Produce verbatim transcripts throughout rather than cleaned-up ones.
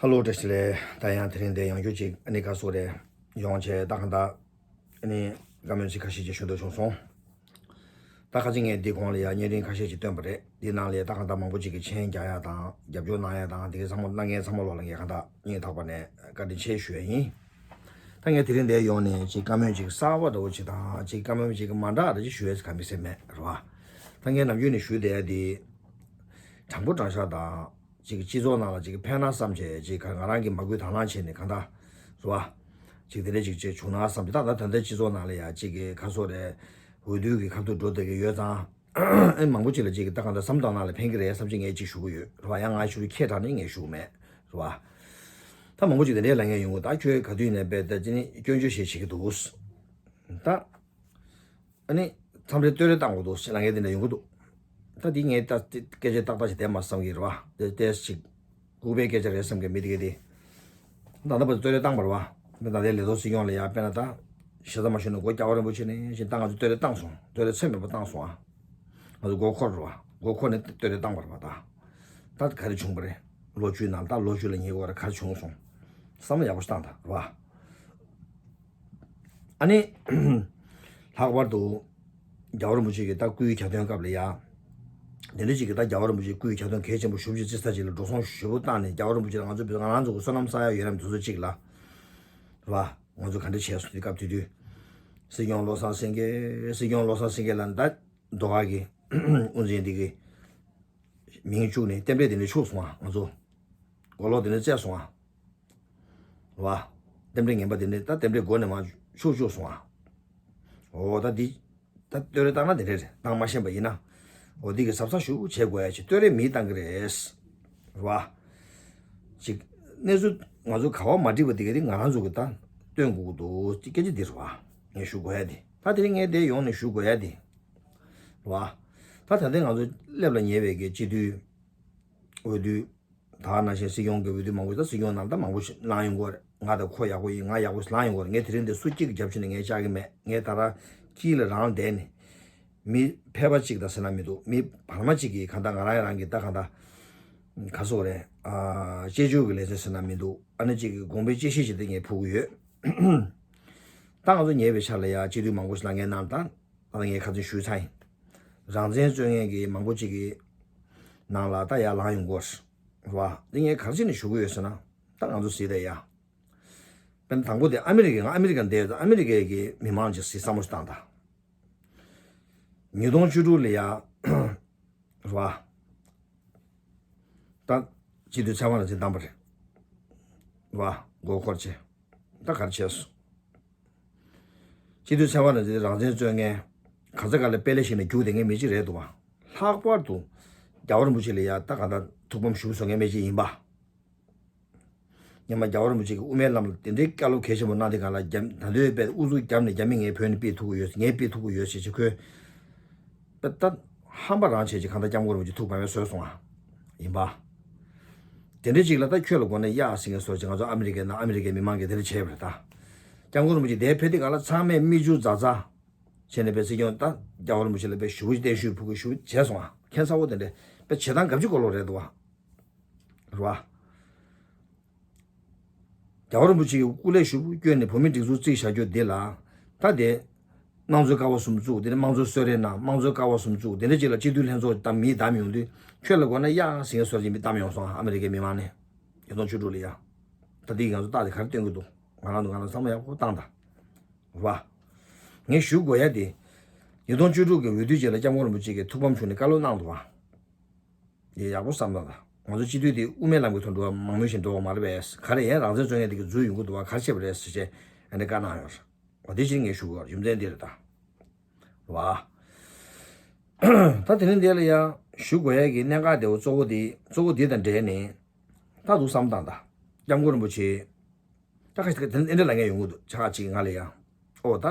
ཧ་ལོ། བཀྲ་ཤིས་བདེ་ལེགས། ད་ཡང་དེ་རིང་འདིར་ཡང་བསྐྱར་ཅིག་ཨ་ནི་ཁ་སོ་རེ་ཡོང་བྱས་ད་གང་ལྟར་ཨ་ནི་བཀའ་མོལ་ཚིག་ཁ་ཤས་ཅིག་ཞུ་འདོད་བྱུང་སོང་། ད་ཁ་ཅིག་ངས་འདི་གོང་ལ་ཡང་བརྙན་རིས་ཁ་ཤས་ཅིག་བཏོན་པ་རེད། འདི་ནང་ལ་ད་གང་ལྟར་མང་པོ་ཅིག་གིས་མཆན་རྒྱག་ཡ་དང་རྒྱབ་སྐྱོར་གནང་ཡ་དང་དེ་གའི་ཚང་མ་གནང་མཁན་ཚང་མ་ལོག་ལ་ངས་གང་ལྟར་སྙིང་ཐག་པ་ནས་བཀའ་དྲིན་ཆེ་ཞུ་ཡ་ཡིན། ད་ངས་དེ་རིང་འདིར་ཡོང་ནས་ཅིག་བཀའ་མོལ་ཅིག་གསར་པ་འདྲ་བོ་ཅིག་དང་ཅིག་བཀའ་མོལ་ཅིག་མ་འདྲ་འདྲ་ཅིག་ཞུ་ཡ་ཟེར་ག་མི་སེམས་མེད་རེད་བ། ད་ངས་ནམ་རྒྱུན་ནས་ཞུ་བསྡད་ཡ་འདི་དྲང་པོ་དྲང་བཞག་དང་། ཅིག་སྤྱི་ཚོགས་ནང་ལ་ཅིག་ཕན་ན་བསམ་བྱས་ཅིག་ང་རང་གིས་མ་བསྐུལ་དང་བླངས་བྱས་ནས་གང་ལྟར་རེད་བ། ཅིག་དེ་འདྲ་ཅིག་ཅིག་བྱུང་ན་བསམ་གྱི། ད་ལྟ་ད་ལྟའི་སྤྱི་ཚོགས་ནང་ལ་ཡ་ཅིག་གི་ཁ་སོ་རེ་འོས་བསྡུ་གི་ཁ་ཐུག་འགྲོ་བསྡད་ཀྱི་ཡོད་ཙང་། ཨེ་མང་པོ་ཅིག་ལ་ཅིག་ད་གང་ལྟར་བསམ་བཏང་ན་ལ་ཕན་གྱི་རེད་བསམ་ཅིག་ངས་ཅིག་ཞུ་གི་ཡོད་རེད་བ། ཡང་ང་ཞུ་རྒྱུ་ཁྱད་དྲགས་ནས་ངས་ཞུ་གི་མེད་རེད་བ། ད་མང་པོ་ཅིག་དེ་འདྲའི་ལབ་མཁན་ཡོང་གི། ད་ཁྱོད་ག་དུས་ནས་དཔེ་ད་ཅི་ནི་སྐྱོན་བརྗོད་བྱེད་བྱེད་ཀྱི་འདུག་ད། ཨ་ནི་མཚམས་རེ་བསྟོད་ར་བཏང་དགོས་འདུག་ཟེར་ལབ་མཁན་དེ་འདྲ་ཡོང་གི་འདུག་ད་འདི་ངས་ད་སྐད་ཆ་ཏག་ཏག་ཞིག་བསྡད་མ་བསམ་གྱི་རེད་བ། དེ་ཏོག་ཙམ་ཅིག་ལྐུགས་པའི་སྐད་ཆ་རེད་བསམ་གྱི་མི་དེ་ག་དེ། ད་ལྟ་བར་དུ་བསྟོད་ར་བཏང་བ་རེད་བ། མི་ད་ལྟའི་ལས་ཐོག་སྲིད་སྐྱོང་ལ་ཡ་དཔེར་ན་ད་ཞེ་ས་མ་ཞུ་ན་སྒོ་རྒྱལ་བ་རིན་པོ་ཆེ་ནས་བཞིན་ད་ང་ཚོ་བསྟོད་ར་བཏང་སོང་། བསྟོད་ར་ཚད་མེད་པ་བཏང་སོང་ཨ། ང་ཚོ་མགོ་འཁོར་རེད་བ། མགོ་འཁོར་ནས་བསྟོད་ར་བཏང་བ་རེད་བ་ད། ད་ག་རེ་བྱུང་བ་རེད། ལོ་བཅུའི་ནང་ད་ལོ་བཅུ་ལ་ཉེ་བར་ག་རེ་བྱུང་སོང་། བསམ་བློ་ཡག་པོ་ཞིག་བཏང་དང་རེད་བ། ཨ་ནི། ལྷག་པར་དུ། རྒྱལ་བ་རིན་པོ་ཆེ་གི་ད་སྐུའི་གྱ་སྟོན་སྐབས་ལ་ཡ། དེ་འདྲ་ཅིག་གི་ད་རྒྱལ་བ་རིན་པོ་ཆེ་སྐུའི་གྱ་སྟོན་གལ་ཆེན་པོ་ཞེ་པོ་ཅིག་བརྩི་ས་ཅིག་ལ་འགྲོ་སོང་ཞེ་པོ་བཏང་ནས་རྒྱལ་བ་རིན་པོ་ཆེ་ལ་ང་ཚོ་ང་རང་ཚོ་གི་བསོད་ནམས་བསགས་ཡ་ཡོད་རམ་དུས་ཚོད་ཅིག་ལ། རེད་བ། ང་ཚོ་ག་འདྲ་བྱས་སོང་དེ་སྐབས་དེ་དུས། སྲིད་སྐྱོང་བློ་བཟང་སེང་གེ། སྲིད་སྐྱོང་བློ་བཟང་སེང་གེ་ལ་ད་ཟློས་གར་གྱི་དབུ་འཛིན་འདི་གི་མིང་བཅུག་ནས་རྟེན་འབྲེལ་དེ་འདྲ་འཕྱུགས་སོང་ཨ། ང་ཚོ་མགོ་ལོག་དེ་འདྲ་བཙལ་སོང་ཨ། རེད་བ། རྟེན་འབྲེལ་ངན་པ་དེ་འདྲ་ད་རྟེན་འབྲེལ་སྒོ་ནས་མར་འཕྱུགས་བཅུག་སོང་ཨ། འོ་ད་འདི་ད་བསྟོད་ར་བཏང་ན་དེ་འདྲ་རེད། བཏང་མ་ཤེས་པ་ཡིན་ན། འོ་འདི་གི་གཟབ་གཟབ་ཞེ་པོ་བྱེད་དགོས་ཡ་ཅིག་བསྟོད་ར་མིས་བཏང་གི་རེད། རེད་བ། ཅིག་གནས་ཚུལ་ང་ཚོ་ག་བ་མ་འགྲིག་པ་དེ་ག་དེ་ང་རང་ཚོ་གི་ད་སྟོན་དགོས་ཀྱི་འདུག་ཅིག་སྐད་ཆ་འདི་རེད་བ། ངས་ཞུ་དགོས་ཡ་དེ། ད་དེ་རིང་ངས་འདིར་ཡོང་ནས་ཞུ་དགོས་ཡ་དེ། རེད་བ། ད་ད་ལྟ་ང་ཚོ་སླེབས་ལ་ཉེ་བའི་གི་སྤྱི་འཐུས། འོས་བསྡུ། ད་ནང་བཞིན་སྲིད་སྐྱོང་གི་འོས་བསྡུ་མང་པོ་ད་སྲིད་སྐྱོང་ནང་ད་མང་པོ་ཞིག་ལངས་ཡོང་གི་ཡོད་རེད། ང་ད་ཁོ་ཡག་པོ་ཡིན། ང་ཡག་པོ་ལངས་ཡོང་གི་ཡོད་རེད། ངས་དེ་རིང་འདི་སུ་གཅིག་གི་རྒྱབ་ཕྱོགས་ནས་ངས་བཅར་གི་མེད། ངས་ད་རང་དཀྱིལ་ལ་རང་བསྡད་ནས། མི་ཕལ་པ་གཅིག་དང་ཟེར་ན་མི་འདུག་མི་བར་མ་གཅིག་གིས་གང་ལྟར་ང་རང་རང་གི་ད་གང་ལྟར། ག་སོག་རེད། ཨ། དཔྱད་བརྗོད་ཀྱི་ལེ་ཚན་ཟེར་ན་མི་འདུག་ཨ་ནི་གཅིག་གི་དགོངས་པའི་དཔྱད་གཞི་ཞིག་དེ་ངས་ཕུལ་གྱི་ཡོད། ད་ང་ཚོ་ཉེ་བའི་ཆར་ལ་ཡ་སྤྱི་འཐུས་མང་པོ་ཞིག་ལངས་མཁན་གནང་དང་། ད་ངས་ཁ་ཚོན་ཞུས་ཚར་ཡིན། རང་བཙན་རྩོད་མཁན་གྱི་མང་པོ་ཅིག་གི་ནང་ལ་ད་ཡར་ལངས་ཡོང་གི་ཡོད་རེད་བ། འདི་ངས་ག་རེ་བྱས་ནས་ཞུ་གི་ཡོད་ཟེར་ན། ད་ང་ཚོ་གཟིགས་དང་ཡ། དཔེར་ན་དང་པོ་དེ་ཨ་མི་རི་ཀའི། ང་ཨ་མི་རི་ཀར་བསྡད་ཡོད་ཙང་ཨ་མི་རི་ཀའི་གི་མི་མང་ཅིག་གཟིགས་བསམ་བློ་ཞིག་བཏང་དང་། ཉིས་སྟོང་བཅུ་དྲུག་ལ་ཡ། རེད་བ། ད་སྤྱི་འཐུས་ཚེ་དབང་རིག་འཛིན་བདམས་པ་རེད། རེད་བ། མགོ་འཁོར་བྱས། ད་ག་རེ་བྱས་སོང་། སྤྱི་འཐུས་ཚེ་དབང་རིག་འཛིན་རང་བཙན་རྩོད་མཁན། ག་ས་ག་ལ་དཔེ་ལེགས་ཤིག་ནས་རྒྱུགས་བསྡད་མཁན་མི་གཅིག་རེད་འདུག་བ། ལྷག་པར་དུ། རྒྱལ་བ་རིན་པོ་ཆེ་ལ་ཡ་ད་ག་ད་ཐུགས་ཕམ་ཞེ་པོ་བཟོ་མཁན་མི་གཅིག་ཡིན་པ། སྔོན་མ་རྒྱལ་བ་རིན་པོ་ཆེ་གིས་དབུ་མའི་ལམ་ལ་དེ་འདྲའི་བསྐྱར་ལོག་གལ་ཆེན་པོ་གནང་དུས་སྒང་ལ་རྒྱ། ད་དུང་དཔེ་ཨུ་ཚུགས་བརྒྱབ་ནས་རྒྱ་མི་ངས་བོད་ནས་ཕུད་ཐུབ་ཀྱི་ཡོད། ངས་ཕུད་ཐུབ་ཀྱི་ཡོད་ཟེར་བྱས་ཁོས། དཔེ་ད་ཧམ་པ་རང་བྱས་ཀྱི་གང་ལྟར་སྐྱབས་མགོན་རིན་པོ་ཆེ་ཐུགས་ཕམ་པའི་བཟོས་སོང་ཨ། ཡིན་པ། དེ་འདྲའི་ཅིག་ལ་ད་ཁྱོད་ལ་དགོས་ན་གཡག་ཟེར་མཁན་བཟོ་བྱས་ང་ཚོ་ཨ་མི་རི་ཀའི་ནང་ཨ་མི་རི་ཀའི་མི་མང་གིས་དེ་འདྲ་བྱས་པ་རེད་ད། སྐྱབས་མགོན་རིན་པོ་ཆེ་དེར་ཕེབས་དུས་སྒང་ལ་ཚང་མས་མིག་ཆུ་ཛ་ཛ། བྱས་ནས་དཔེ་སྲིད་སྐྱོང་ད་རྒྱལ་བ་རིན་པོ་ཆེ་ལ་དཔེ་ཞེ་པོ་བརྟན་བཞུགས་ཕུལ་དགོས་ཞེ་པོ་བྱས་སོང་ཨ། ཁྱད་མཚར་པོ་དེ་འདྲ་དཔེ་བྱེད་སྟངས་གབ་ཅིག་གོ་ལོག་རེད་འདུག་བ། རེད་བ། རྒྱལ་བ་རིན་པོ་ཆེ་གིས་སྐུ་ལས་ཞེ་པོ་བསྐྱོན་ནས་བོད་མིའི་སྒྲིག་འཛུགས་བརྩིགས་བཞག་རྒྱུ་འདི་ལ། ད་དེ། དམངས་གཙོའི་ཀ་བ་གསུམ་བཙུགས། དེ་ནས་དམངས་གཙོ་གསོལ་རས་གནང་། དམངས་གཙོའི་ཀ་བ་གསུམ་བཙུགས། དེ་འདྲ་ཅིག་ལ་སྤྱི་འཐུས་ལྷན་ཚོགས་བདམས། མི་བདམས་ཡོང་དུས་ཁྱོད་ལ་དགོས་ན་གཡག་ཟེར་མཁན་བཟོ་བྱས་མི་བདམས་ཡོང་སོང་ཨ། ཨ་མི་རི་ཀའི་མི་མང་ནས། ཉིས་སྟོང་བཅུ་དྲུག་ལ་ཡ། ད་འདི་ང་ཚོ་རྟགས་དེ་ག་རེ་སྟོན་གྱི་འདུག་ང་རང་ཚོ་ང་རང་བསམ་བློ་ཡག་པོ་བཏང་དང་། རེད་བ། ངས་ཞུ་དགོས་ཡ་དེ། ཉིས་སྟོང་བཅུ་དྲུག་གི་འོས་བསྡུ་རྗེས་ལ་སྐྱབས་མགོན་རིན་པོ་ཆེ་གིས་ཐུགས་ཕམ་བྱུང་ནས་བཀའ་སློབ་གནང་འདུག་བ། ཡ། ཡག་པོ་བསམ་བློ་བཏང་དང་། ང་ཚོ་སྤྱི་འཐུས་དེ་དབུ་མའི་ལམ་གྱི་ཐོག་འགྲོ་བ་མང་མོས་ཤིག་འགྲོ་བ་མ་རེད་པས། ག་རེ་ཡིན་རང་བཙན་རྩོད་མཁན་དེ་གི་འཛུལ་ཡོང་གི་འདུག་བ། ག་རེ་བྱས་པ་རེད་ཟེར་བྱས་ཨ་འདྲ་བཀའ་གནང་ཡོད་རེད། འོ་དེ་ཕྱིར་ངས་ཞུ་དགོས་པ་རེད། རྒྱུ་མཚན་འདི་རེད་ད། རེད་བ། ད་དེ་རིང་འདི་ལ་ཡང་ཞུ་དགོས་ཡ་གི་གནད་འགག་དེ་འོ་གཙོ་བོ་དེ་གཙོ་བོ་དེ་དང་འབྲེལ་ནས། ད་འདུག་བསམ་བཏང་དང་། སྐྱབས་མགོན་རིན་པོ་ཆེ། ད་ཁ་ཤས་དེ་འདྲ་ལབ་མཁན་ཡོང་གི་འདུག་ཆ་ཁ་ཅིག་ང་ལ་ཡང་། ཨོ་ད།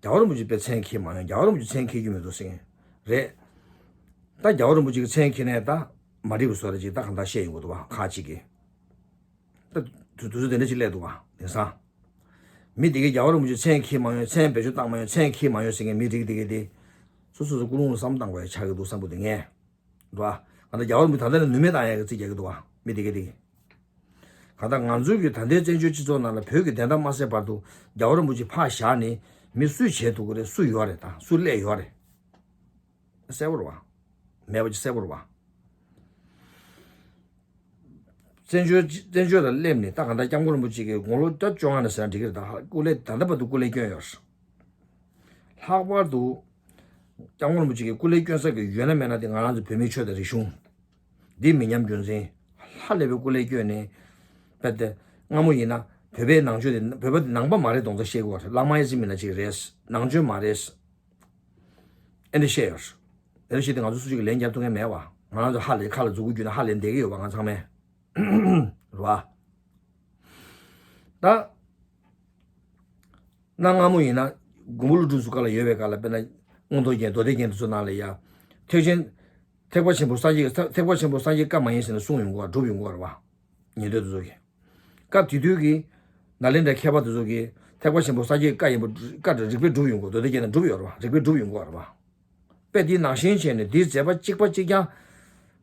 རྒྱལ་བ་རིན་པོ་ཆེ་དཔེ་མཚན་འཁྱེར་མ་ཡོང་། རྒྱལ་བ་རིན་པོ་ཆེ་མཚན་འཁྱེར་རྒྱུ་མི་འདུག་ཟེར་མཁན་རེད། ད་རྒྱལ་བ་རིན་པོ་ཆེ་གི་མཚན་འཁྱེར་ནས་ད་མ་འགྲིག་པ་བཟོ་འདྲ་ཅིག་ད་གང་ལྟར་བཤད་ཡོང་གི་འདུག་བ། ཁ་ཅིག་གིས། ད་དུ་དུས་ཚོད་དེ་འདྲ་ཅིག་སླེབས་འདུག་བ། དེང་སང་། མི་དེ་གས་རྒྱལ་བ་རིན་པོ་ཆེ་མཚན་འཁྱེར་མ་ཡོང་། མཚན་བེད་སྤྱོད་བཏང་མ་ཡོང་། མཚན་འཁྱེར་མ་ཡོང་ཟེར་མཁན་མི་རིགས་དེ་གས་དེ། སོ་སོ་སོ་ཀུན་སློང་ལ་བསམ་བཏང་དགོས་ཡ་ཆགས་ཀྱི་འདུག་བསམ་གི་འདུག་ངས། འགྲོ་ཨ། ང་ཚོ་རྒྱལ་བ་རིན་པོ་ཆེ་ད་ལྟ་ནས་ནུས་མེད་བཏང་ཡག་གི་རྩིས་རྒྱག་གི་འདུག་བ། མི་དེ་གས་དེ་གས། གང་ལྟར་ང་ཚོའི་གི་ད་ལྟའི་བཙན་བྱོལ་སྤྱི་ཚོགས་ནང་ལ་བོད་ཀྱི་བདེན་མཐའ་མ་གསལ་བར་དུ་རྒྱལ་བ་རིན་པོ་ཆེ་ཕར་བཞག་ནས་མི་སུས་བྱེད་ཐུབ་ཀྱི་རེད། སུ་ཡོད་རེད། ད་སུ་སླེབས་ཡོད་རེད། གསལ་པོ་རེད་བ། མེད་པ་ཅིག་གསལ་པོ་རེད་བ། བཙན་བྱོལ་བཙན་བྱོལ་ལ་སླེབས་ནས་ད་གང་ལྟར་སྐྱབས་མགོན་རིན་པོ་ཆེ་གི་དགུང་ལོ་ད་བཅོ་ལྔ་ནས་ཟེར་ན་འགྲིག་གི་རེད། ད་སྐུ་ལས་ད་ལྟ་བར་དུ་སྐུ་ལས་བསྐྱོན་ཡོད་རེད། ལྷག་པར་དུ་སྐྱབས་མགོན་རིན་པོ་ཆེ་གི་སྐུ་ལས་བསྐྱོན་ས་གི་ཡོད་ན་མེད་ན་དེ་ང་རང་ཚོ་བོད་མིའི་ཆོས་དང་རིག་གཞུང་འདི་མི་ཉམས་རྒྱུན་འཛིན། ཧ་ལས་པའི་སྐུ་ལས་བསྐྱོན་ནས་དཔེ་དེ་སྔ་མོ་ཡིན་ན་བོད་པའི་ནང་ཆོས་དེ་བོད་པ་དེ་ནང་པ་མ་རེད་དོང་ཙམ་བཤད་དགོས་པ་རེད། བླ་མ་ཡེ་ཟི་མི་ན་ཅིག་རེད། ནང་ཆོས་མ་རེད། ཨེ་འདྲ་བཤད་ཡོད་རེད། ཨེ་འདྲ་བཤད་དེ་ང་ཚོ་སུ་གཅིག་གིས་ལན་རྒྱག་ཐུབ་མཁན་མེད་བ། ང་རང་ཚོ་ཧ་ལས་ཁ་ལ་མཛུབ་གུ་བརྒྱུས་ན་ཧ་ལས་བསྡད་ཀྱི་ཡོད་བ། ང་ཚང་མས་རེད་བ། ད་གནའ་སྔ་མོ་ཡིན་ན་མགོན་པོ་ཀླུ་སྒྲུབ་ཚོ་སྐབས་ལ་ཡོད་པའི་སྐབས་ལ་དཔེར་ན་མངོན་རྟོགས་རྒྱན་མདོ་སྡེ་རྒྱན་དེ་ཚོ་ནང་ལ་ཡ་ཐེག་ཆེན་ཐེག་པ་ཆེན་པོ་སངས་རྒྱས་ཐེག་པ་ཆེན་པོ་སངས་རྒྱས་བཀའ་མ་ཡིན་ཟེར་ནས་གསུངས་ཡོང་གི་བ། སྒྲུབ་ཡོང་གི་བ་རེད་བ། ཉན་ཐོས་དེ་ཚོ་གིས། སྐབས་དེ་དུས་ཀྱི་ནཱ་ལེནྡྲའི་མཁས་པ་དེ་ཚོ་གིས་ཐེག་པ་ཆེན་པོ་སངས་རྒྱས་བཀའ་ཡིན་པ་བཀའ་དེ་རིགས་པས་སྒྲུབ་ཡོང་གི་བ། མདོ་སྡེ་རྒྱན་ནས་སྒྲུབ་ཡོད་རེད་བ། རིགས་པས་སྒྲུབ་ཡོང་གི་བ་རེད་བ། དཔེ་དེ་ནང་བཞིན་བྱས་ནས་དེའི་མཛད་པ་གཅིག་པ་གཅིག་རྐྱང་།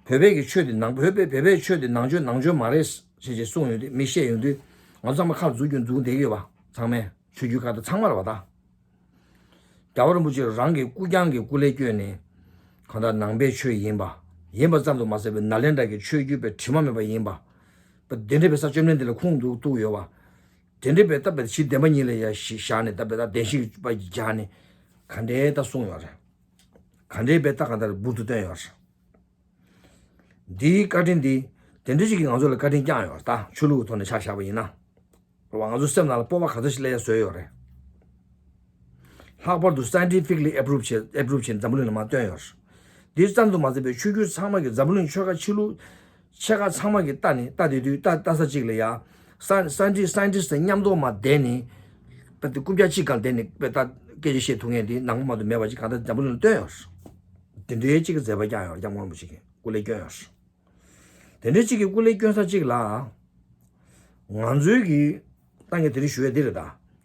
བོད་པའི་གི་ཆོས་དེ་ནང་བོད་པའི་བོད་པའི་ཆོས་དེ་ནང་ཆོས་ནང་ཆོས་མ་རེད་ཞེས་ཅིག་གསུངས་ཡོང་དུས་མི་བཤད་ཡོང་དུས་ང་ཚོ་ཚང་མ་ཁ་ལ་མཛུབ་གུ་འཛུགས་བསྡད་ཀྱི་ཡོད་པ་ཚང་མས། ཆོས་བརྒྱུད་ཁག་དང་ཚང་མ་རེད་བ་ད། རྒྱལ་བ་རིན་པོ་ཆེ་རང་གི་སྐུ་རྐྱང་གི་སྐུ་ལས་བསྐྱོན་ནས་གང་ལྟར་ནང་པའི་ཆོས་ཡིན་པ། ཡིན་པ་ཙམ་དུ་མ་ཟད་པའི་ནཱ་ལེནྡྲ་གི་ཆོས་བརྒྱུད་པའི་དྲི་མ་མེད་པ་ཡིན་པ། པ་དེ་འདྲའི་བའི་ས་བཅོམ་ལྡན་འདས་ལ་ཁུངས་འདུག་གཏུགས་ཡོད་པ། དེ་འདྲའི་བའི་ད་བའི་ཕྱི་བདེན་པ་གཉིས་ལ་ཡ་ཞི་བཞག་ནས་ད་བའི་ད་བདེན་བཞི་པ་རྒྱག་ནས་ག་འདྲའི་ད་གསུངས་ཡོད་རེད། ག་འདྲའི་བའི་ད་གང་ལྟར་འབུར་དུ་བཏོན་ཡོད་རེད། འདིའི་བཀའ་དྲིན་འདི་དེ་འདྲ་ཞིག་གིས་ང་ཚོ་ལ་བཀའ་དྲིན་བསྐྱངས་ཡོད་རེད། ད་ཆོས་ལུགས་ཀྱི་ཐོག་ནས་ཆ་བཞག་པ་ཡིན་ན། རེད་བ། ང་ཚོ་སེམས་ནང་ལ་སྤོབས་པ་ག་ཚོད་ཞིག་སླེབས་ཡ་བཟོས་ཡོད་རེད། ལྷག་པར་དུ་scientifically approve བྱས་approve བྱས་འཛམ་བུ་གླིང་ལ་མར་བཏོན་ཡོད་རེད། འདི་ཙམ་དུ་མ་ཟད་པའི་ཆོས་བརྒྱུད་ཚང་མ་གི་འཛམ་བུ་གླིང་ཆོལ་ཁ་ཆོས་ལུགས་ཆེ་ཁག་ཚང་མ་གི་ལྟ་ནས་ལྟ་དེ་དུས་ལྟ་ལྟ་ས་གཅིག་ལ་ཡ་sci- scientist scientist དང་མཉམ་དུ་མར་བསྡད་ནས་པ་དེ་རྐུབ་བཀྱག་གཅིག་སྒང་བསྡད་ནས་པ་ད་སྐད་ཆ་བཤད་ཐུབ་མཁན་དེ་ནང་པ་མ་གཏོགས་མེད་པ་ཅིག་གང་ལྟར་འཛམ་བུ་གླིང་ལ་བཏོན་ཡོད་རེད། དེ་འདྲའི་གཅིག་གི་མཛད་པ་བསྐྱངས་ཡོད་རེད། སྐྱབས་མགོན་རིན་པོ་ཆེ་གིས་སྐུ་ལས་བསྐྱོན་ཡོད་རེད། དེ་འདྲའི་གཅིག་གི་སྐུ་ལས་བསྐྱོན་ས་གཅིག་ལ། ང་ཚོའི་གི་ད་ངས་དེ་རིང་ཞུ་ཡ་འདི་རེད་ད།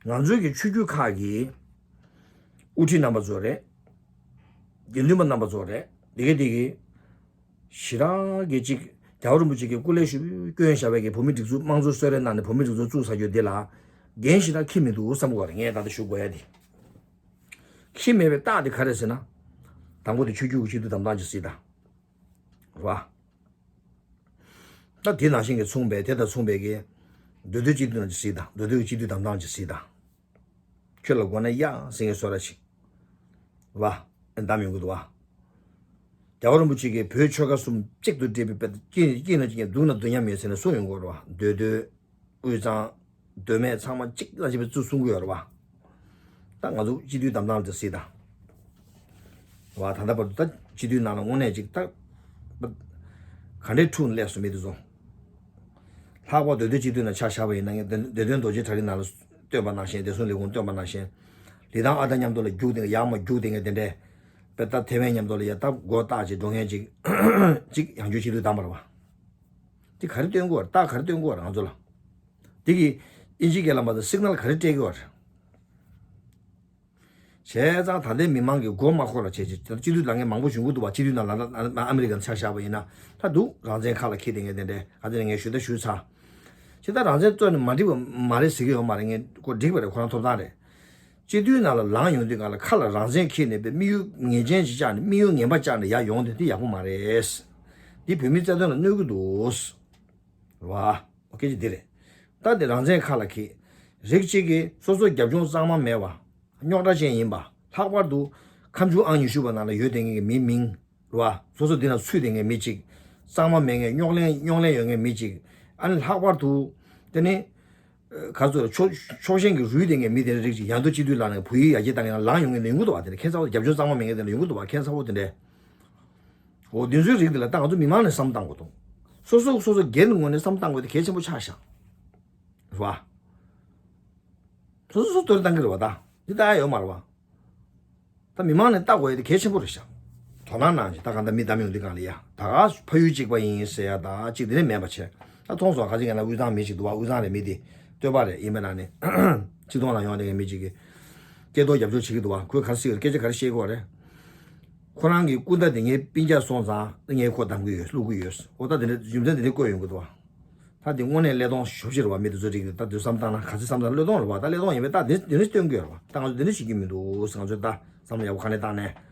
ང་ཚོའི་གི་ཆོས་བརྒྱུད་ཁག་གི་དབུ་ཁྲིད་རྣམ་པ་ཚོ་རེད། དགེ་འདུན་པ་རྣམ་པ་ཚོ་རེད། འདི་ག་འདི་གི་ཞེ་དྲག་གི་གཅིག་རྒྱལ་བ་རིན་པོ་ཆེ་གི་སྐུ་ལས་ཞུ་བསྐྱོན་བཞག་པའི་གི་བོད་མི་སྒྲིག་འཛུགས་དམངས་གཙོ་གསོལ་རས་གནང་ནས་བོད་མི་སྒྲིག་འཛུགས་བཙུགས་ཚར་རྒྱུ་འདི་ལ་འགན་ཞེ་དྲག་འཁྱེར་མི་འདུག་བསམ་གི་རེད། ངས་ད་ལྟ་ཞུ་དགོས་ཡ་འདི། འཁྱེར་མེད་པའི་རྟགས་དེ་ག་རེ་ཟེར་ན། དང་པོ་དེ་ཆོས་བརྒྱུད་ཀྱི་སྤྱི་འཐུས་དམ་དྲག་ཅིག་སྲིད་དང་། རེད་བ། ད་དེ་ནང་བཞིན་གྱི་མཚུངས་པའི་དེ་དང་མཚུངས་པའི་གི། མདོ་སྟོད་སྤྱི་འཐུས་ནང་ཅིག་སྲིད་དང་མདོ་སྟོད་ཀྱི་སྤྱི་འཐུས་དམ་དྲག་ཅིག་སྲིད་དང་། ཁྱོད་ལ་དགོས་ན་གཡག་ཟེར་མཁན་བཟོ་འདྲ་ཅིག་རེད་བ། ཨེ་གདམ་ཡོང་གི་འདུག་བ། རྒྱལ་བ་རིན་པོ་ཆེ་གིས་བོད་ཆོལ་ཁ་གསུམ་གཅིག་ཏུ་སྒྲིལ་བའི་དཔེ་དཀྱིལ་དཀྱིལ་ན་གཅིག་ཉན་སྡུག་ན་སྡུག་མཉམ་ཡོད་ཟེར་ནས་གསུངས་ཡོང་གི་རེད་བ། མདོ་སྟོད། དབུས་གཙང་། མདོ་སྨད་ཚང་མ་གཅིག་ལ་བྱེད་པའི་བཙུགས་གསུང་གི་ཡོད་རེད་བ། ད་ང་ཚོ་སྤྱི་འཐུས་དམ་དྲག་དེ་སྲིད་དང་། བ་ད་ལྟ་བར་དུ་ད་སྤྱི་འཐུས་ནང་ལ་དངོས་གནས་ཅིག་ད། ག་འདྲའི་འཁྲུག་ནས་སླེབས་སོང་མི་དེ་ཚོ། ལྷག་པར་མདོ་སྟོད་སྤྱི་འཐུས་ནང་ཆ་བཞག་པ་ཡིན་ན་ངས་བདེ་བདེ་དོན་རྡོ་རྗེ་གྲ་རིགས་ནང་ལ་བཏོན་པ་ནང་བཞིན་བདེ་སྲུང་ལས་ཁུངས་བཏོན་པ་ནང་བཞིན། ལི་ཐང་ཨ་ད་མཉམ་དུ་ལ་རྒྱུག་དེ་ཡར་མར་རྒྱུག་དེ་ངས་དེ་འདྲས། དཔེ་ད་ཐེ་ཝན་མཉམ་དུ་ལ་ཡ་ད་མགོ་བཏགས་ཅིག་འགྲོ་མཁན་ཅིག་ཅིག་ཡང་བསྐྱར་སྤྱི་འཐུས་བདམས་པ་རེད་བ། དེ་ག་རེ་སྟོན་དགོས་རེད། རྟགས་ག་རེ་སྟོན་དགོས་རེད་ང་ཚོ་ལ། དེ་གི་ཨིན་ཇི་སྐད་ལ་མ་ད་སིག་ནལ་ག་རེ་སྤྲད་དགོས་རེད། བྱས་ཙང་ད་ལྟའི་མི་མང་གི་མགོ་མ་འཁོར་བ་བྱས་ཅིག་ད་སྤྱི་འཐུས་ལ་ངས་མང་པོ་ཞུ་གི་འདུག་བ། སྤྱི་འཐུས་ནང་ལ་ཨ་མི་རི་ཀ་ནས་ཆ་བཞག་པ་ཡིན་ན་ད་འདུག་རང་བཙན་ཁ་ལ་འཁྱེར་དེ་ངས་དེ་འདྲས་ག་དེ་ནས་ངས་ཞུ་ད་ཞུས་ཚར། ཅི་ད་རང་བཙན་རྩོད་ནས་མ་འགྲིག་པ་མ་རེད་ཟེར་གི་ཡོད་མ་རེད། ངས་ཁོ་འགྲིག་པ་རེད། ཁོ་རང་ཐོབ་ཐང་རེད། སྤྱི་འཐུས་ནང་ལ་ལངས་ཡོང་དུས་སྒང་ལ་ཁ་ལ་རང་བཙན་འཁྱེར་ནས་པའི་དམིགས་ཡུལ་ངེས་ཅན་ཞིག་བཅངས་ནས་དམིགས་ཡུལ་ངན་པ་བཅངས་ནས་ཡར་ཡོང་དེ་དེ་ཡག་པོ་མ་རེད། འདི་བོད་མིའི་རྩ་དོན་ལ་གནོད་ཀྱི་འདུག་རེད་བ། ཨོ་སྐད་ཆ་འདི་རེད། ད་འདི་རང་བཙན་ཁ་ལ་འཁྱེར། རིགས་གཅིག་གིས་སོ་སོ་རྒྱབ་ལྗོངས་གཙང་མ་མེད་པ། རྙོག་དྲ་ཅན་ཡིན་པ། ལྷག་པར་དུ་ཁ་མཆུ་ཨང་ཉི་ཤུ་པ་ནང་ལ་ཡོད་བསྡད་མཁན་གྱི་མི་མིང་། རེད་བ། སོ་སོ་འདི་ན་ཚུད་བསྡད་མཁན་མི་གཅིག་གཙང་མ་མེད་མཁན་རྙོག་གླེང་རྙོག་གླེང་ཡོད་མཁན་མི་གཅིག་ཨ་ནི་ལྷག་པར་དུ། དེ་ནི། ག་ཚོད་ཕྱོགས་ཕྱོགས་ཞེན་གྱི་རུས་ལྡན་མཁན་མི་དེ་འདྲ་རིགས་ཅིག་ཡང་དུ་སྤྱི་འཐུས་ལངས་ནས་བོད་ཡིག་ཡར་རྒྱས་བཏང་མཁན་ལ་ལངས་ཡོང་མཁན་དེ་ཡོང་གི་འདུག་བ། དེ་འདྲ་ཁྱད་མཚར་པོ་རྒྱབ་ལྗོངས་གཙང་མ་མེད་མཁན་དེ་འདྲ་ཡོང་གི་འདུག་བ། ཁྱད་མཚར་པོ་དེ་འདྲ། འོ་དེ་ཚོའི་རིགས་དེ་ལ་ད་ང་ཚོ་མི་མང་ནས་བསམ་བཏང་དགོས་འདུག་སོ་སོ་སོ་སོ་སྒེར་གྱི་ངོས་ནས་བསམ་བཏང་དགོས་དེ་གལ་ཆེན་པོ་ཆགས་ཤག་རེད་བ། སོ་སོ་སོ་ལྟོས་བཏང་གི་རེད་བ། ད་འདི་ལྟ་ཡ་ཡོད་མ་རེད་བ། ད་མི་མང་ནས་ལྟ་དགོས་ཡ་དེ་གལ་ཆེན་པོ་རེད་ཤག་དོ་སྣང་གནང་ཞིག་ད་གང་ལྟར་མི་བདམས་ཡོང་དུས་སྒང་ལ་ཡ་ད་ག་ཕ་ཡུལ་གཅིག་པ་ཡིན་ཟེར་ཡ་ད་གཅིག་དེ་ནས་མེད་པ་བྱས། ད་མཐོང་སོང་། ཁ་ཅིག་ཡང་ན་དབུས་གཙང་མི་ཞིག་འདུག་བ། དབུས་གཙང་རེད། མི་དེ་སྟོད་པ་རེད། ཡིན་པ་ན་ནི་སྤྱི་གཏོང་ལ་ཡོང་བསྡད་མཁན་མི་གཅིག་གིས་སྐད་ཐོག་རྒྱབ་སྐྱོར་བྱེད་ཀྱི་འདུག་བ། ཁོས་ག་རེ་ཟེར་གི་རེད། སྐད་ཆ་ག་རེ་བཤད་གི་རེད། ཁོ་རང་གི་སྐུ་ཟླ་དེ་ངའི་སྤུན་ཀྱག་སོང་ཙང་ངས་ཁོ་བདམས་གི་ཡོད། བླུག་གི་ཡོད། འོ་ད་དེ་འདྲ་རྒྱུ་མཚན་དེ་འདྲ་བཀོད་ཡོང་གི་འདུག་བ། ད་འདི་དངོས་གནས་ཀླད་སྟོང་ཞེ་པོ་ཅིག་རེད་བ། མི་དེ་ཚོ་རིགས་ད་དུས་བསམ་བཏང་ན་ག་ཚོད་བསམ་བཏང་ན་ཀླད་སྟོང་རེད་བ། ད་ཀླད་སྟོང་ཡིན་པས་ད་འདི་འདི་འདྲ་སྟོན་གྱི་ཡོད་རེད་བ། ད་ང་ཚོ་འདི་འདྲ་བྱེད་ཀྱི་མི་འདུག་ཟེར་ང་ཚོས་ད་བསམ་བློ་ཡག་པོ་ག་ནས་བཏང་ནས།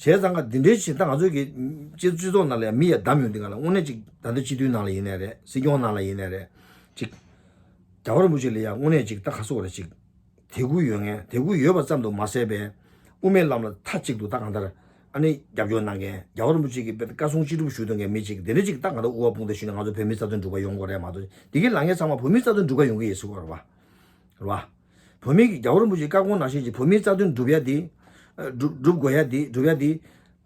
བྱས་ཙང་ཀ་འདི་འདྲའི་ཕྱིར་ད་ང་ཚོའི་གི་སྤྱི་སྤྱི་ཚོགས་ནང་ལ་ཡང་མི་ཡང་བསྡམས་ཡོང་དུས་ང་ལ་དངོས་གནས་ཅིག་ད་ལྟ་སྤྱི་འཐུས་ནང་ལ་ཡིན་ནའི་རེད། སྲིད་སྐྱོང་ནང་ལ་ཡིན་ནའི་རེད། ཅིག་རྒྱལ་བ་རིན་པོ་ཆེ་ལ་ཡང་དངོས་གནས་ཅིག་ད་ག་སོགས་རེད། ཅིག་དད་གུས་ཡོད་མཁན། དད་གུས་ཡོད་པ་ཙམ་དུ་མ་ཟད་པའི་དབུ་མའི་ལམ་ལ་མཐའ་གཅིག་ཏུ་ད་གང་ལྟར་ཨ་ནི་རྒྱབ་སྐྱོར་གནང་མཁན། རྒྱལ་བ་རིན་པོ་ཆེ་གི་དཔེ་བཀའ་གསུང་ཅི་སྒྲུབ་ཞུ་གཏོང་མཁན་མི་ཅིག་དེ་འདྲ་ཅིག་ད་ང་ཚོ་དབུ་བ་དཔུང་སྡེ་ཞུས་ནས་ང་ཚོ་བོད་མིའི་རྩ་དོན་སྒྲུབ་པ་ཡོང་དགོས་རེད་མ་གཏོགས། དེ་གི་ལངས་མཁན་ཚང་མ་བོད་མིའི་རྩ་དོན་སྒྲུབ་པ་ཡོང་གི་ཡིན་ཟེར་བ་རེད་བ། རེད་བ། བོད་མི་གི་རྒྱལ་བ་རིན་པོ་ཆེའི་བཀའ་དགོངས་ནང་བཞིན་གྱི་བོད་མིའི་རྩ་དོན་སྒྲུབ་ཡ་དེ། ཨ་སྒྲུབ་སྒྲུབ་དགོས་ཡ་དེ། སྒྲུབ་ཡ་དེ།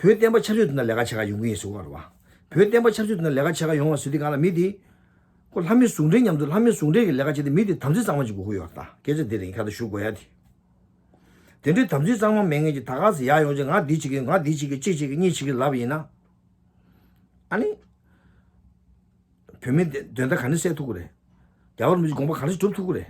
བོད་བསྟན་པ་ཆབ་སྲིད་དུ་ན་ལས་ཀ་བྱེད་ག་ཡོང་གི་ཡིན་ཟེར་བ་རེད་བ། བོད་བསྟན་པ་ཆབ་སྲིད་དུ་ན་ལས་ཀ་བྱེད་ག་ཡོང་བ་ཟེར་དུས་གང་ལ་མི་དེ། ཁོ་ལྷ་མི་ཟུང་འབྲེལ་མཉམ་དུ་ལྷ་མི་ཟུང་འབྲེལ་གྱི་ལས་ཀ་བྱེད་དུས་མི་དེ་དམ་ཚིག་གཙང་མ་ཅིག་དགོས་ཀྱི་ཡོད་རེད། ད་སྐད་ཆ་འདི་རེད། ཡིན་ཁ་ད་ཞུ་དགོས་ཡ་དེ། དེ་འདྲའི་དམ་ཚིག་གཙང་མ་མེད་མཁན་གྱི་ད་ག་ཟེ་ཡར་ཡོང་ཅིག་ང་འདི་བྱེད་ཀྱི་ང་འདི་བྱེད་ཀྱི་གཅིག་བྱེད་ཀྱི་གཉིས་བྱེད་ཀྱི་ལབ་ཡིན་ན། ཨ་ནི། བོད་མིའི་བདེ་དོན་དག་ག་ནས་སེལ་ཐུབ་ཀྱི་རེད། རྒྱལ་བ་རིན་པོ་ཆེའི་དགོངས་པ་ག་རེ་སྒྲུབ་ཐུབ་ཀྱི་རེད།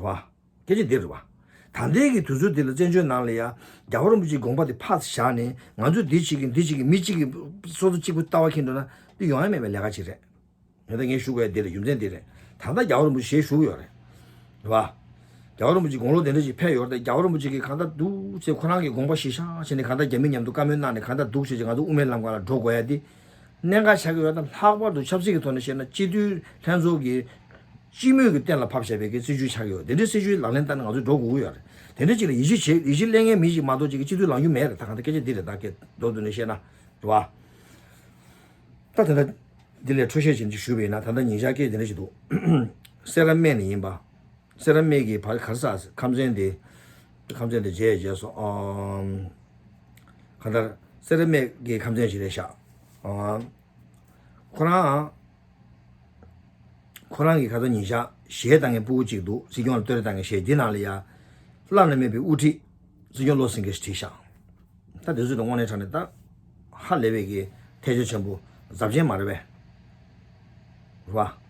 རེད་བ། སྐད་ཆ་འདི་རེད་བ། ད་ལྟའི་གི་དུས་ཚོད་འདི་ལ་བཙན་བྱོལ་ནང་ལ་ཡ་རྒྱལ་བ་རིན་པོ་ཆེའི་དགོངས་པ་དེ་ཕར་བཞག་ནས་ང་ཚོས་འདི་བྱེད་ཀྱི་འདི་བྱེད་ཀྱི་མི་གཅིག་གིས་སོ་སོ་གཅིག་པུ་ལྟ་བ་འཁྱེར་འགྲོ་ན་འདི་ཡོང་ཡ་མེད་པའི་ལས་ཀ་ཅིག་རེད། ཡོད་ད་ངས་ཞུ་དགོས་ཡ་འདི་རེད། རྒྱུ་མཚན་འདི་རེད། ད་ལྟ་རྒྱལ་བ་རིན་པོ་ཆེ་ཞལ་བཞུགས་ཡོད་རེད། རེད་བ། རྒྱལ་བ་རིན་པོ་ཆེ་དགུང་ལོ་དེ་འདྲ་ཞིག་ཕེབས་ཡོད་རེད། རྒྱལ་བ་རིན་པོ་ཆེ་གིས་གང་ལྟར་འདུག་ཟེར་ཁོ་རང་གི་དགོངས་པ་གཞིར་བཞག་བྱས་ནས་གང་ལྟར་རྒྱ་མི་མཉམ་དུ་བཀའ་མོལ་གནང་ནས་གང་ལྟར་འདུག་ཟེར་གྱི་ང་ཚོ་དབུ་མའི་ལམ་ཁ་ལ་འགྲོ་དགོས་ཡ་འདི། གནད་འགག་ཆགས་ཀྱི་ཡོད་དམ། ལྷག་པར་དུ་ཆབ་སྲིད་ཀྱི་ཐོག་ནས་བཤད་ན་སྤྱི་འཐུས་ལྷན་ཚོགས་ཀྱི་སྤྱི་མོས་ཀྱི་གཏན་ལ་ཕབ་བཞག་པའི་གི་སྲིད་བྱུས་ཆགས་ཀྱི་ཡོད། དེ་འདྲའི་སྲིད་བྱུས་ལག་ལེན་བསྟར་ནས་ང་ཚོ་འགྲོ་དགོས་ཀྱི་ཡོད་རེད། དེ་འདྲ་ཅིག་ལ་ཡིད་ཆེས་བྱེད་ཡིད་ཆེས་སླེབས་མཁན་མི་ཞིག་མ་གཏོགས་ཅིག་གི་སྤྱི་འཐུས་ལངས་རྒྱུ་མེད་རེད། ད་གང་ལྟར་སྐད་ཆ་འདི་རེད། ད་སྐད་མདོར་བསྡུས་ནས་བཤད་ན། རེད་བ། ད་དེ་འདྲ་འདི་ལས་འཕྲོས་བཤད་ཅིག་ཞུས་པ་ཡིན་ན། ད་ལྟ་ཉིན་ཞག་སྐད་དེ་འདྲ་ཞིག་འདུག་སེ་ར་སྨད་ནས་ཡིན་པ། སེ་ར་སྨད་ཀྱི་བར་གར་ས་ཁམས་ཚན་དེ། ཁམས་ཚན་དེ་བརྗེད་བརྗེད་སོང་། ཨམ། གང་ལྟར་སེ་ར་སྨད་ཀྱི་ཁམས་ཚན་ཞིག་རེད་ཤག་ཨམ། ཁོ་རང་། ཁོ་རང་གི་ཁ་སང་ཉིན་ཞག་གཞས་བཏང་མཁན་སྤུ་གུ་གཅིག་འདུག་སྲིད་སྐྱོང་ལ་བསྟོད་ར་བཏང་མཁན་གཞས་འདི་ནང་ལ་ཡ། བླ་ན་མེད་པའི་དབུ་ཁྲིད་སྲིད་སྐྱོང་བློ་སེང་གེ་ཞེས་བྲིས་ཤག་ད་དེ་ཚོ་དང་དངོས་གནས་དྲང་གནས་ད་ཧ་ལས་པའི་གི་ཐལ་ཆ་ཆེན་པོ་རྫབ་ཆེན་མ་རེད་པས། རེད་བ།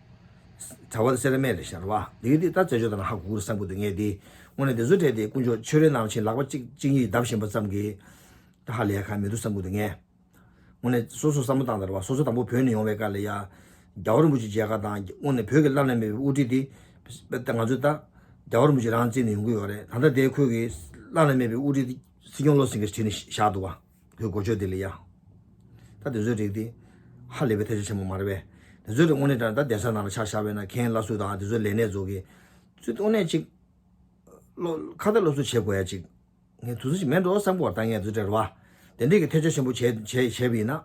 གྲྭ་པ་དེ་སེ་ར་སྨད་རེད་ཤག་རེད་བ། འདི་གི་འདི་ད་རྩད་གཅོད་དང་ཧ་གོ་གི་རེད་བསམ་གི་འདུག་ངས་འདི་དངོས་གནས་དེ་ཚོ་གྲས་དེ་དཀོན་མཆོག་ཆོས་རའི་ནང་བཞིན་ལག་པ་གཅིག་གཅིག་གཉིས་བརྡབ་བཞིན་པ་ཙམ་གྱིས་ད་ཧ་ལས་ཡ་གང་མི་འདུག་བསམ་གི་འདུག་ངས། དངོས་གནས་སོ་སོ་བསམ་བློ་བཏང་དང་རེད་བ། སོ་སོ་དང་པོ་བོད་ནས་ཡོང་བའི་སྐབས་ལ་ཡ། རྒྱལ་བ་རིན་པོ་ཆེ་མཇལ་ཁ་དང་དངོས་གནས་བོད་ཀྱི་བླ་ན་མེད་པའི་དབུ་ཁྲིད་དེ། ད་ང་ཚོས་ད། རྒྱལ་བ་རིན་པོ་ཆེ་རང་བཙལ་ནས་ཡོང་གི་ཡོད་རེད། ད་ལྟ་དེ་ཁོས་ཀྱི་བླ་ན་མེད་པའི་དབུ་ཁྲིད་དེ་སྲིད་སྐྱོང་བློ་སེང་གེ་བྲིས་ནས་བཞག་འདུག་བ། ཁོའི་འགོ་བརྗོད་དེ་ལ་ཡ། ད་དེ་ཚོའི་རིགས་དེ། ཧ་ལས་པའི་ཐལ་ཆ་ཆེན་པོ་མ་རེད་པས། དེ་ཚོའི་རིགས་དངོས་གནས་དྲང་ད་གདན་ས་ནང་ལ་ཆ་བཞག་པས་ན་མཁན་བླ་ཚོ་དང་དེ་ཚོའི་ལས་སྣེ་ཚོ་གི། ཚུལ་དངོས་གནས་ཅིག་བློ་ཁ་ཏ་སློབ་གསོ་བྱེད་དགོས་ཡ་ཅིག་ངས་དུས་ཚོད་ཅིག་མེད་འགྲོ་བསམ་གི་བ། ད་ངས་དུས་དྲན་རེད་བ། དེ་འདྲས་ཀྱི་ཐལ་ཆ་ཆེན་པོ་བྱས་བྱས་བྱས་པ་ཡིན་ན།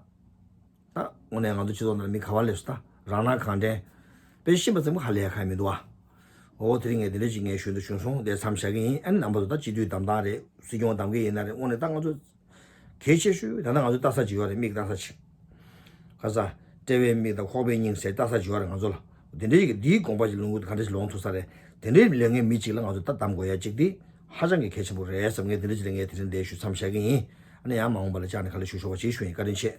ད་དངོས་གནས་ང་ཚོ་སྤྱི་ཚོགས་ནང་ལ་མི་ག་བ་སླེབས་སོང་། ད་རང་སྣང་གང་དྲན། དཔེ་ཤེས་པ་ཙམ་གྱིས་ཧ་ལས་ཡ་གང་མི་འདུག་བ། འོ་དེ་རིང་ངས་དེ་འདྲས་ཅིག་ངས་ཞུ་འདོད་བྱུང་སོང་། དེ་མཚམས་བཞག་གི་ཡིན། ཨ་ནི་རྣམ་པ་ཚོ་ད་སྤྱི་འཐུས་བདམས་སྟངས་རེད། སྲིད་སྐྱོང་བདམས་གི་ཡིན་ན་རེད། དངོས་གནས་ད་ང་ཚོ་གལ་ཆེ་ཤོས་ད་ལྟ་ང་ཚོ་ལྟ་ས་ཅིག་ཡོད་རེད། མིག་ལྟ་ས་ཅིག་ཁ་ས། དཔྲལ་བའི་མིག་དང་ཁོག་པའི་སྙིང་ཟེར་ལྟ་ས་ཅིག་ཡོད་རེད་ང་ཚོ་ལ། དེ་འདྲའི་ཡི་གེ་འདིའི་དགོངས་པ་ཅིག་ལོངས་གུ་ག་འདྲ་ཞིག་ལོངས་ཐུབ་ས་རེད། དེ་འདྲའི་ལས་ངན་མི་གཅིག་ལ་ང་ཚོ་ད་གདམ་དགོས་ཡ་གཅིག་དེ་ཧ་ཅང་གི་གལ་ཆེན་པོ་རེད་བསམ། ངས་དེ་འདྲ་ཅིག་ལ་ངས་དེ་རིང་འདིར་ཞུ་མཚམས་བཞག་གི་ཡིན། ཨ་ནི་ཡང་མ་འོངས་པ་ལ་བཅར་ནས་ག་ལེར་ཞུ་ཆོག་པ་ཅིག་ཞུ་ཡིན། བཀའ་དྲིན་ཆེ།